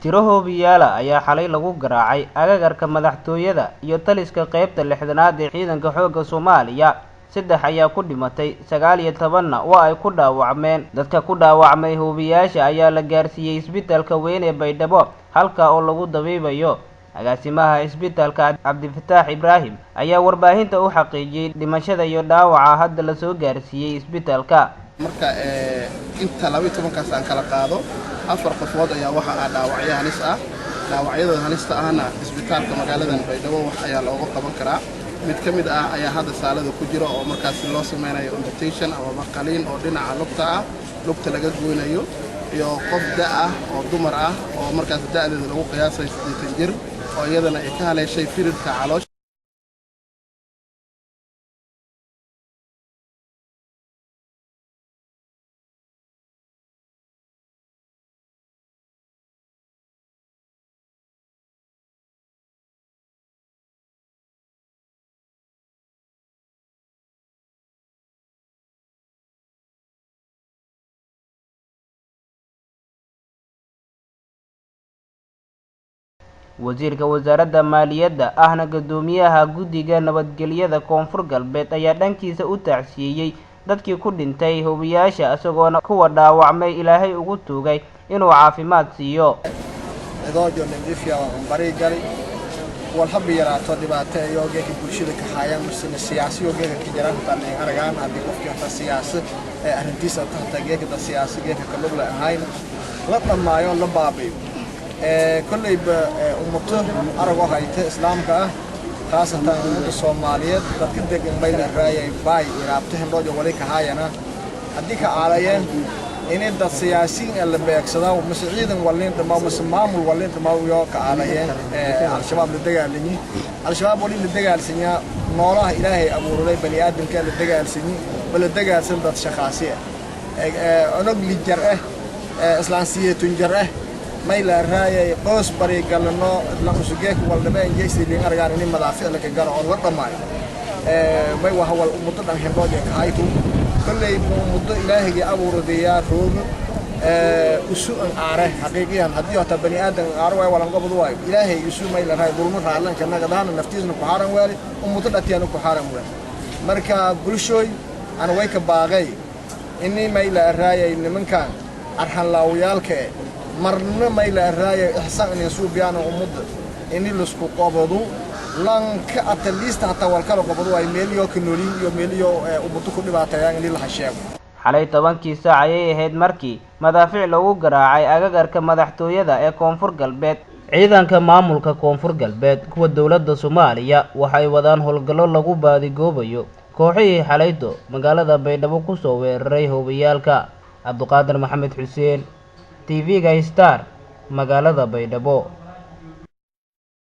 Tiro hoobiyaala ayaa xalay lagu garaacay agagarka madaxtooyada iyo taliska qeybta 60aad ee ciidanka xoogga Soomaaliya. 3 ayaa ku dhimatay, 19na waa ay ku dhaawacmeen. Dadka ku dhaawacmay hoobiyaasha ayaa la gaarsiiyey isbitaalka weyn ee Baydhabo, halka oo lagu dabiibayo. Agaasimaha isbitaalka Cabdifataax Ibraahim ayaa warbaahinta u xaqiijiyey dhimashada iyo dhaawaca hadda la soo gaarsiiyey isbitaalka. Marka inta 12kaas aan kala qaado, 4 qofood ayaa waxa ah dhaawacyo halis ah. Dhaawacyadooda halista ahna isbitaalka magaaladan Baydhabo wax ayaa looga qaban karaa. Mid ka mid ah ayaa hadda saalada ku jira oo markaasi loo sameynayo amputation ama qaliin oo dhinaca lugta ah, lugta laga goynayo, iyo qof da' ah oo dumar ah oo markaas da'deeda lagu qiyaasayo 80 jir oo iyadana ay ka haleeshay firirka caloosha. Wasiirka wasaaradda maaliyadda ahna guddoomiyaha guddiga nabadgelyada Koonfur Galbeed ayaa dhankiisa u tacsiyeeyey dadkii ku dhintay hoobiyaasha, isagoona kuwa dhaawacmay Ilaahay ugu tuugay inuu caafimaad siiyo. Idoojo nadiifya bari gali walhaba yaraato dhibaato iyo geeka bulshada ka haayaan masina siyaasiyo geeka ka jiraan hataa nin aragaan. Haddii qofkii hataa siyaasa ee arrintiisa hataa geeka da siyaasa geeka ka lug la ahayn la dhammaayo la baabiyo. Kolleyba ummato aragoo hayta islaamka ah, khaasatan ummadda Soomaaliyeed, dadka degan mayla raayay baay iraabta hindhoojo wali ka haayana haddii ka aalayeen inay dad siyaasiyiin la beegsadaa mase ciidan walin dhamaa mase maamul walin dhamaa iyo ka aalayeen Al-Shabaab la dagaalanyi. Al-Shabaab wali la dagaalsanyaa noolaha Ilaahay abuuray, bani aadamka la dagaalsanyi, ma la dagaalsan dad shaqaasi ah, onog lijar ah, islaan siyeetun jar ah, may la raayay qoos bari galno la usugeek waldhabe injeysi liin argaan inay madaafiic la ka garo oo la dhamaayo. May waa wal muddo dhan hindhood ka haytu. Kolley muddo Ilaahigii abuuradayaa roogo isu an aare xaqiiqiyan. Haddii hataa bani aadan aare waay walan gobod waayo Ilaahay isu may la raay dulmo raalanka nagadaana naftiisna ku xaaran waali, ummaddo dhatiyaana ku xaaran waali. Marka bulshooy ana way ka baaqay ini may la raayay nimankan arxanlaawayaalka eh marna may la raayay ixsaan inay suubiyaana ummadda ini laisku qabado lanka ataliista hataa walkala qabado ay meeliyo ka noolin iyo meeliyo ummaddo ku dhibaateeyaan ini la hasheego. Xalay 10kii saac ayay ahayd markii madaafiic lagu garaacay agagarka madaxtooyada ee Koonfur Galbeed. Ciidanka maamulka Koonfur Galbeed kuwa dowladda Soomaaliya waxay wadaan howlgallo lagu baadigoobayo kooxihii xalayto magaalada Baydhabo kusoo weeraray hoobiyaalka. Cabduqaadir Maxamed Xuseen, TV-ga Star, magaalada Baydhabo.